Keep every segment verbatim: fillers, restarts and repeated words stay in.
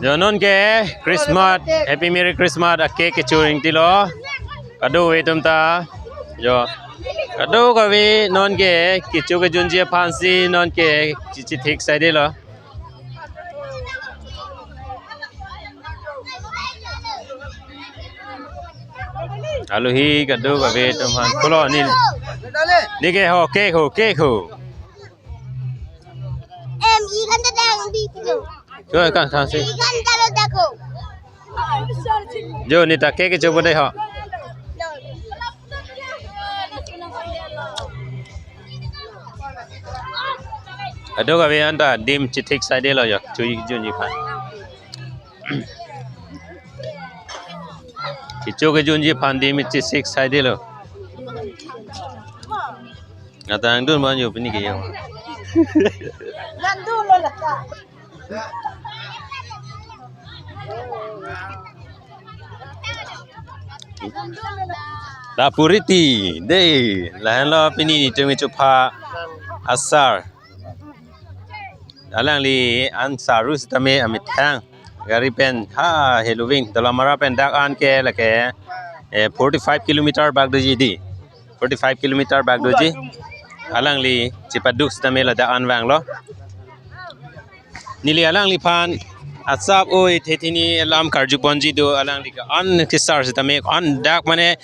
Jo, non ke Christmas, Happy Merry Christmas a cake kecho ingtilo. Kadokave atum ta. Jo. Kadokave non ke kecho kejunji aphansi non ke chichithik saidelo. Alohi kadokave atum aphan. Kolo ni. Neke ho, cake ho, cake ho. Em, ikan tadang di tu. Jo, kan kan si. Ikan talo dako. Jo, neta cake kecho po dei ho. Kadokave anta adim chithik saidelo jo, kecho kejunji aphan. Kecho kejunji aphan adim chithik saidelo. Nata nangdun ban jo pini ke jo. Nangdun lo laka. Dapuriti, dei, lahenlo pini netum kechopha asar. Alangli ansar ru sitame amethang gari pen ha heloving Dolamara pen dak an ke lake, eh, forty-five kilometer bak doji dei. Forty-five kilometer bak doji. Alangli chepaduk sitame ladak an vanglo. Neli alangliphan asap oi thethini alam karjuponji do, alangli ke-an kesar sitame an dak mane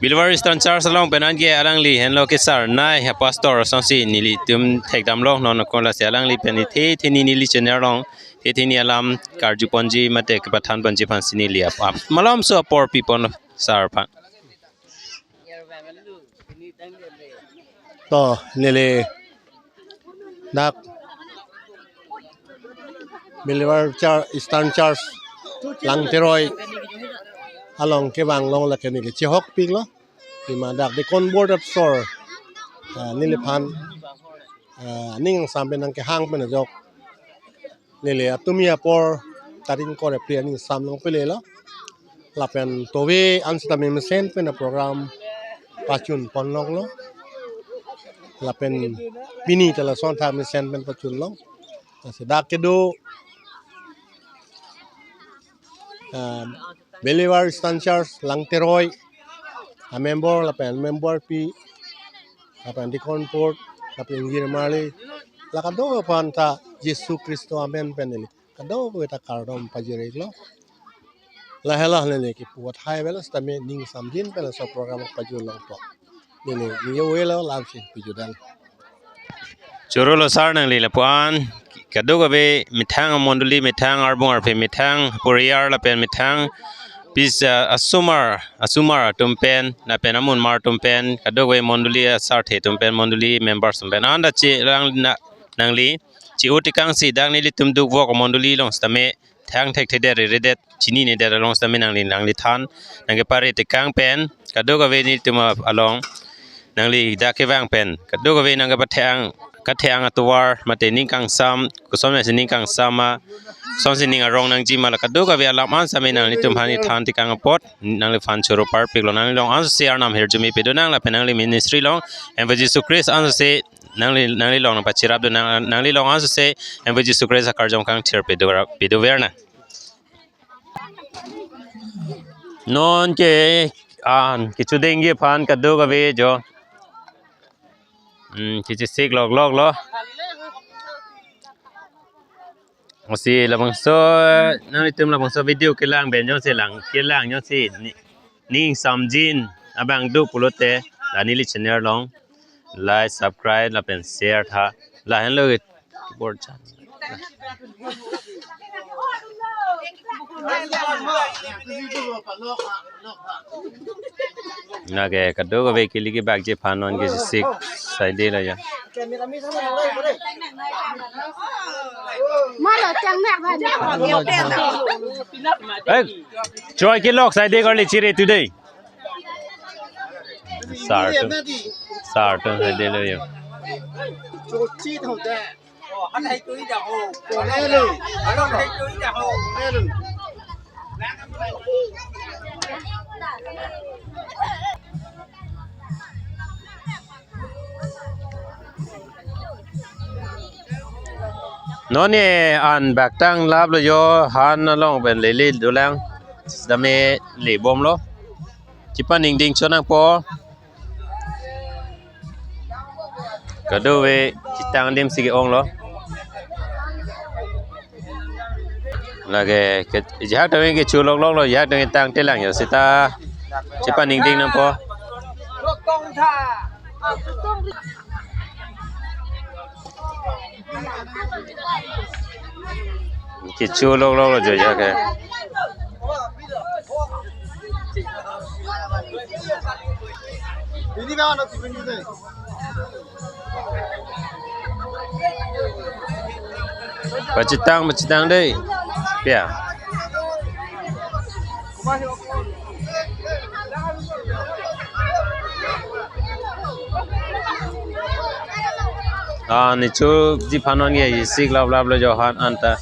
Belwar Eastern Church along pen anke alangli henlo kesar nai ha pastor asonsi nelitum thekdamlo, non ko lasi alangli pen thethini neli channel along thethini alam karjuponji mate kepathanponji aphansi neli ap ap malomso apor pipon sar aphan. To, neli dak Belwar Char-, Eastern Church Langteroi along kevang along lake neli chehokpiklo. Pima dak Deacon Board of Sor, ah, neliphan, ah, ning sampe nangkehang pen ajok neli atumi apor tarik ingkoi ra phli arni ingsamlong pelelo. Lapen tove an sitame mesen pen a program pachunponlonglo. Lapen pini ta lason tha mesen pen pachunlong. Lasi dak kedo, ah, Belwar Eastern Church Langteroi a member lapen memberpi lapen Deacon Board lapen Girmali la kadokave aphan ta Jisu Khristo amen pen neli kadokave ta kardom pajir-iklo. Lahelo neli kipu athai avelo sitame ning samjin pen laso program pajirlongpo. Neli ningje avelo, lamsi pajirdet. Chorolo sar nangli lapu-an kadokave methang amondoli, methang arbung arphe, methang poriar lapen methang pis, ah, asomar, asomar atum pen lapen amonmar atum pen kadokave mondoli asarthe atum pen, mondoli members atum pen anta chelang na, nangli che-o tekangsi dak nelitum dukvok mondoli along sitame thang thekthedet reredet chininedet along sitame nangli nanglithan nangkepare tekang pen kadokave nelitum along nangli dak kevang pen kadokave nangkepathang kathang atovar mate ning kangsam, kosonsi ning kangsam ma, kosonsi ning arong nangji ma, la kadokave alam an sitame nanglitum aphan neli than tekang apot nangliphan choro parpiklo. Nangli along ansose arnam hirjume pidunang lapen nangli ministry along Emvoi Jisu Christ ansose nangli, nangli along nangpachirap dunang, nangli along ansose Emvoi Jisu Christ akarjong kangthir pidu, piduver nang. Non ke an kechodengji aphan kadokave jo. Hmm, chichesik lokloklo. Lasi labangso, nanglitum labangso video kelang pen jongsi lang, kelang jongsi ni, ning samjin abang do pulote la neli channel along like, subscribe lapen share tha. Lahenlo keyboard chan. Lake kadokave kili kebakji aphan non kesik saidelo ya. Malo chang nak ba. Eh, choi kelok saide kali chiri today. Sar tu, sar tu saidelo ya. Non ne an baktang laplo jo, han along pen lele dolang. Dame le bomlo. Chepaningding chonangpo. Kadokave chetang adim si ke-onglo. Lake ke, jahak tame kecho lokloklo, jahak tame tangtelang ya seta chepaningding nangpo. Kecho lokloklo jo jahak ke. Pachetang, pachetang dei. Pia. Ah, ne chokji aphan non ke isik laplaplo jo han anta.